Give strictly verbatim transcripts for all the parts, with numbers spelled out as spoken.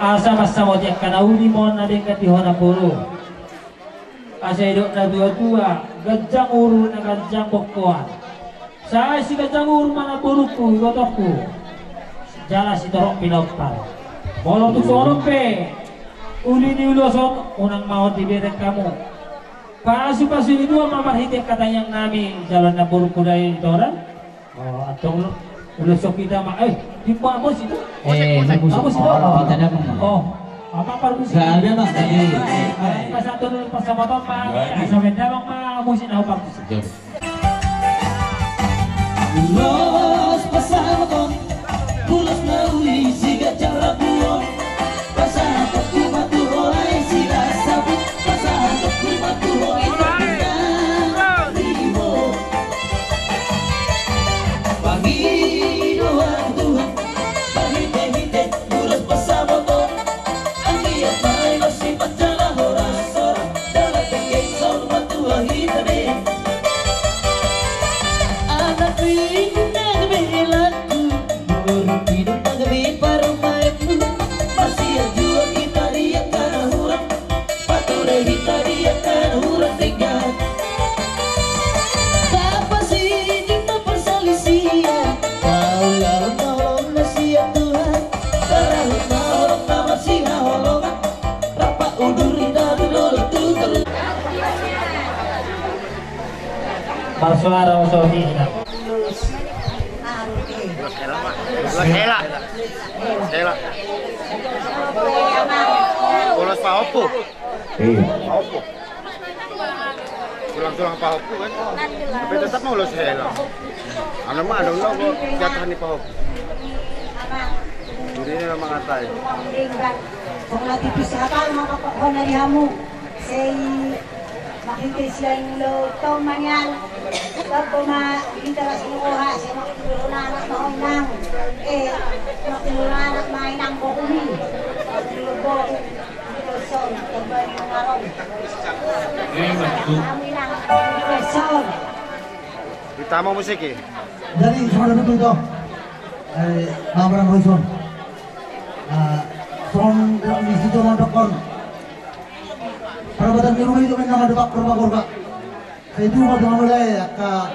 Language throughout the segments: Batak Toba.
Asa mansai mauliate angka na uli ma on na denggan di ho namboru. Asa didok na tua-tua, ganjang uhur na ganjang bongkoan. Sai siganjang uhur ma namborungku, ibotongku. Jala sitorop pinompar. Molo tung songon on pe uli ni ulos on, unang ma on dibereng hamu. Pasupasu ni Tuhan ma marhite angka tangiang nami, jala namborungku Dae Toran. Oh, antong lo. Ulos on hita ma, eh, di ma musik tu? Eh, musik. Musik. Oh, kita dah. Oh, apa parmusik? Gak ada, Bang. Jadi, eh, pas satu dulu, pas sama Bang, Bang. Jadi. Sama damang ma musik na parmusik. Jom. Ulos pasahaton, ulos na uli siganjang rambu on. Pasahatonku ma tu ho lae silas saput, pasahatonku ma tu ho inang na ribot. Pangidoan Tuhan, marhite-hite ulos pasahaton. Anggiat ma i masipajala horas-horas, dalan tingki saur matua hita be. Anak ringan belakku, boru hidung pagabe parumaenmu. Masiar jua hita di angka na hurang, pature hita di angka na hurang denggan. Tapasiding ma parsalisian, paulaon ma holong na sian Tuhan. Parahut ma holong na marsihaholongan, rap udur hita tu dolok tu toru. Marsuara ma songon i, inang. Ulos hela. Hela. Hela. Ulos pahompu. Iya. Pahompu. Tulang-tulang pahompu kan. Tapi tetap ma ulos hela. Anu ma, anu ma, jatah ni pahompu. Duri ni memang atai. Songon na tipis hata ma pokokna di hamu. Sai marhite sian ulos on ma nian. Babo ma hita las ni roha, sai marturu anak ma ho inang. Eh, marturu anak ma inang boru ni. Marturu boru. Hita ma musik i. Jadi, songon na tutu ito. Eh, na barang roison. Ah, songon di situ mandokkon. Parabatan ni rumah itu memang ada bak, korba-korba. Sai tu ma tu hamu lae, angka,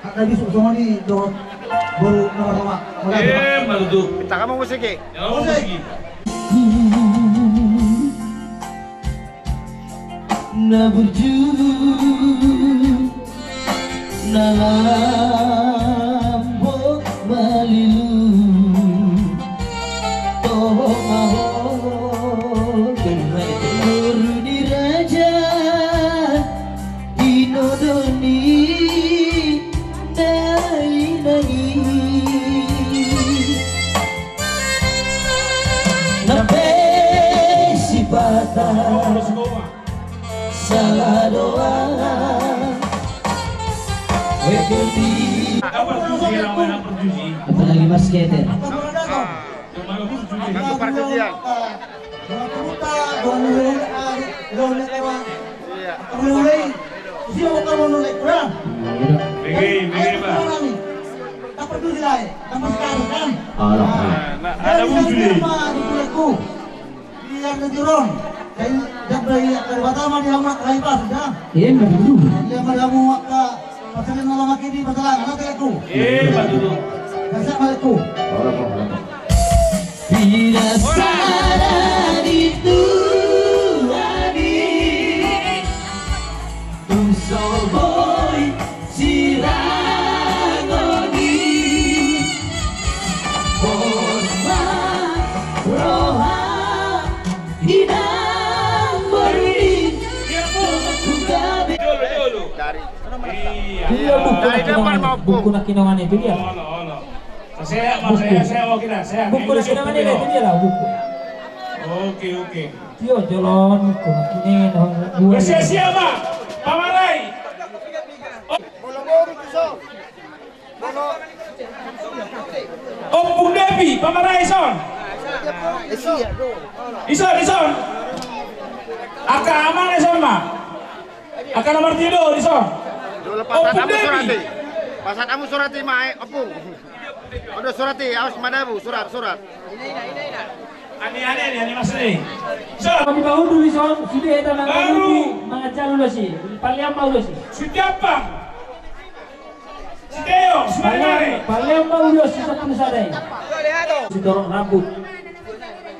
angka bisuk songon i dohot boru na marhaha. Mauliate. Eh, mauliate. Hita ma musik i. Musik. Na burju na lambok malilu. Toho ma ho. Boru ni raja. Tinodo ni dainang i. Na pe sipata sala doang. Apalagi mas keter. Ganggu parjudian. Iya. Bege, bege, Pak. Alah. Nah, ada bujur. Iya, ada jurong. Jadi, jadi, ya, pertama dia mau kayak pas, ya. Iya, betul. Dia mau, mau, Pasalan na lama kini, pasalan, anak teleku. Eh, betul. Kasih balik ku. Tidak sadar itu lagi. Tung soboi sirang lagi. Bos ma roha. Inang boru i. Dari, iya. Iya, buku dari na depan kinoan, mau buku na kinoan itu dia. Olo, olo. Saya, mau buku. Saya, saya mau kira, saya. Buku na kinoan itu dia lah, buku. Oke, oke. Iya, jalan buku na kinoan. Sia, sia, Pak. Pamarai. Ompung Devi, pamarai ison. Ison, ison. Angka amang ison ma. Angka nomor tiga ison. Ompung Devi. Pasahat hamu surat i ma, eh, ompung. Odo surat i, awas madabu, surat, surat. Ane ane ane ane mas ane. So. Di bahu dulu son sudah eta mangalupi mangajalu losi. Paliam mau losi. Sutiapang. Siteo. Paliam mau losi sepuluh sadai. Sitorop rambut.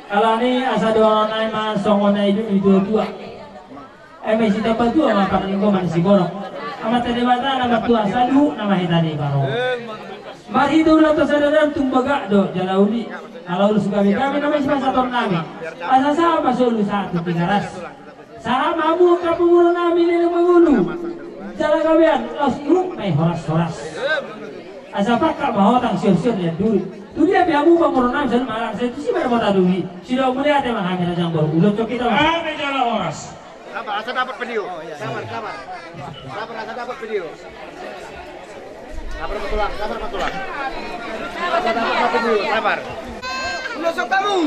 Alani asa doa nai ma songon na idu idu dua. Eme sitamba tua ma paninggo mani siborok. Amanta Debata na martua saluhut na mahita di baro. Marhite ulaonta sadari on tung bagak do jala uli. Ala ulos gabe gabe na masipasahaton nami. Asa sahat ma solu sahat tu Tigaras. Sahat ma hamu angka pamoruon nami leleng mangolu. Jala gabean laos tu mai horas horas. Asa pangkat ma hotang sior sior lian duri. Tu dia be hamu pamoruon nami saluhut mangalangka sai tusi ma dapotan duri. Sidok mulia te ma hami raja boru ulos cokita ma. Ame jala horas. Sabar, asa dapat video. Sabar, sabar. Sabar, asa dapat video. Sabar, Matulang, sabar, Matulang. Asa dapat video, sabar. Ulos kamu.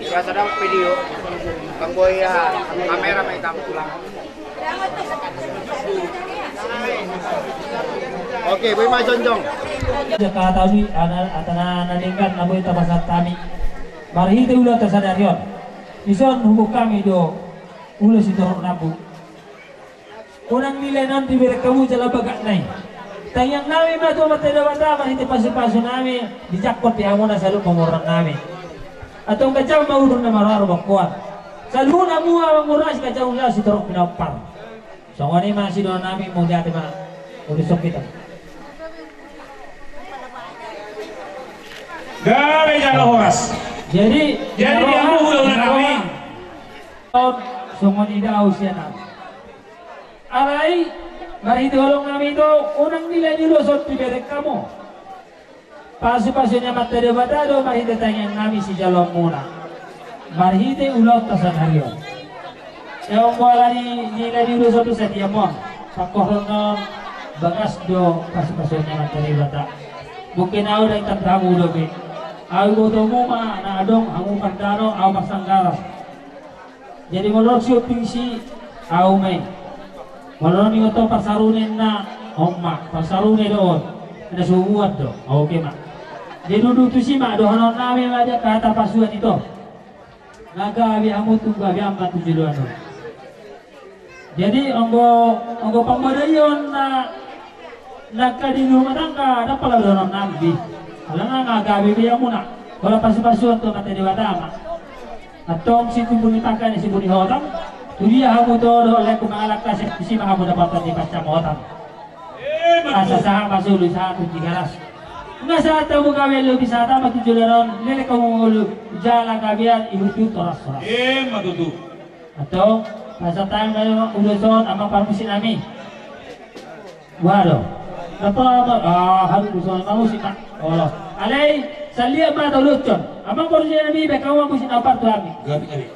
Asa dapat video. Bang Boy ya, kamera main kamu pulang. Oke, Boy ma jongjong. Jaka tadi ada atana na denggan na boi tapasahat hami. Marhite ulaonta sadari on. Dison huboan hami do ulos sitorop rambut. Unang nilai na on di berek hamu jala bagak nai. Tangiang nami ma tu Amanta Debata marhite pasupasu nami dijangkon di hamu na saluhut pamoruon nami. Antong ganjang ma udur na mararo bangkoan. Saluhut hamu amang boru nami ganjang ulos sitorop pinompar. Songon i ma sidohonon nami mauliate ma. Ulos on hita. Gabe jala horas. Jadi jadi di hamu ulos nami. Songon i do au sian au. Alai marhite holong nami do unang nilai ni ulos on di berek hamu. Pasupasu ni Amanta Debata do marhite tangiang nami sijaloonmuna. Marhite ulaonta sadari on. Ia on bola ni nilai ni ulos on do sadia mon. Pangkorhon on bagas do pasupasu ni Amanta Debata. Mungkin au dang tanda hamu dope. Au ibotomu ma na adong hamu pardano au parsanggaras. Jadi molo sioping si au ma i. Molo ni oto parsarune na on ma parsarune do on. Na subuan do oke ma. Jadi udu tusi ma dohonon nami ma dia kata pasuan ito. Na gabe hamu tu gabe amanta tu joloan on. Jadi anggo anggo pamodaion na Nangka di rumah tangga ada pala dohonon nami. Alana nga gabe be hamuna. Pola pasu-pasuon tu Amanta Debata ma. Antong si tumbu ni pangka ni si buni hotang. Tu dia hamu to do lae ku mangalangka si ma hamu dapotan ni pansam hotang. Asa sahat ma solu sahat tu Tigaras. Nga sahat hamu gabe lobi sahat ma tu joloan on leleng hamu mangolu jala gabean ihut-ihut horas-horas. Ima tutu. Antong pasahat hami ma ulos on amang parmusik nami. Waduh. Napa napa ah haru ulos on ma musik ma. Olo. Alai saliat ma tau ulos on. Amang parmusik nami baen hamu ma musik na partu hami. Gabe gabe.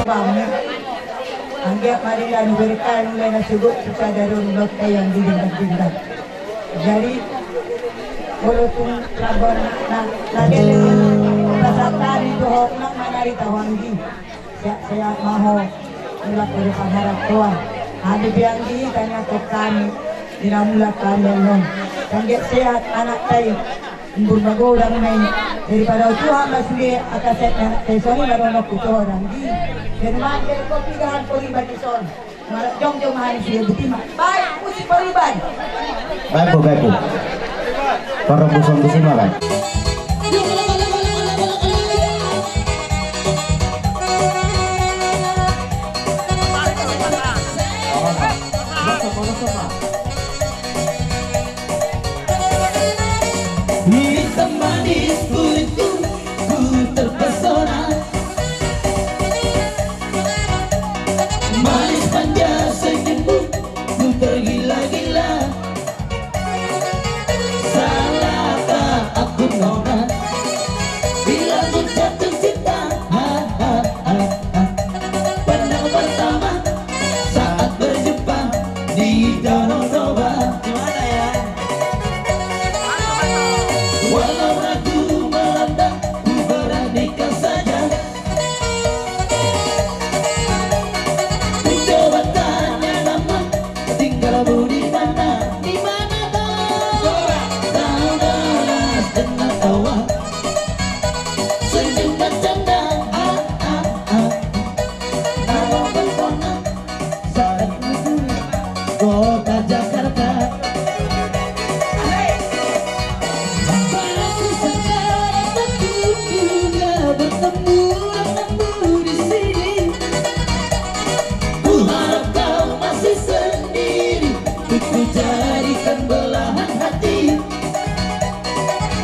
Anggiat ma denggan, berkah mulai na sogot tu sadari on, lot denggan di denggan-denggan. Jadi molo tung labana na na gele pasahat hami tu ho, unang ma na di tahu anggi. Sehat-sehat ma ho. Mulak pada pangharap Tuhan. Hami pe anggi, tanyaton hami di na mulak hami annon. Anggiat sehat anak tai. Umur magodang ma i. Daripada Tuhan ma sude angka sehat anak tai, songon i ma dohononku tu ho anggi. Jadi ma anggi kopi gahan pori bagi son. Marap jongjong ma hami sude, buti ma. Baik, musik pori bagi. Baik, Bu, baik, Bu. Parombuson di sini, Bang. Hitam manis kulitku, ku terpesona. Manis manja senyummu, ku tergila-gila. Salah tak aku nona bila ku jatuh cinta. Ha, ha, ha, ha. Pandang pertama saat berjumpa di Danau Toba. Di mana ya? Walau ragu melanda, ku beranikan saja. Ku coba tanya nama, tinggalmu di mana? Di mana kau? Tahu deras dengan tawa, senyum bercanda. Ah, ah, ah. Nama berwarna saat ku kota Jakarta. Baru ku sadar, aku juga bertemu denganmu di sini. Ku harap kau masih sendiri, ku jadikan belahan hati.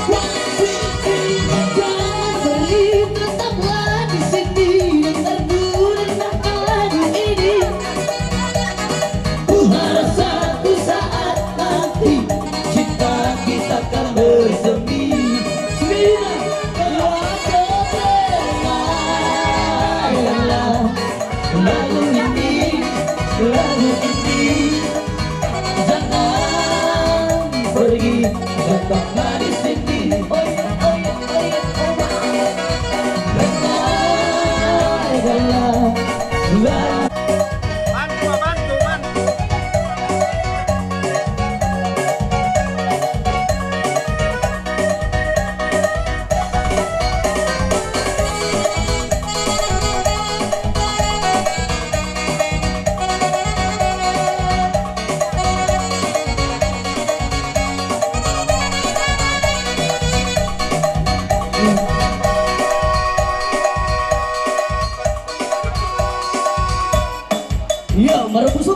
Jangan pergi, tetaplah di sini, dengar burung merpadi ini. Ku harap satu saat nanti cinta kita akan bersemi. Semina, lagu ini, lagu ini. Jangan pergi, tetaplah di sini. Oi, oi, oi, oi. Dengarkanlah lagu. Bantu, bantu, bantu. Ia, marombuson,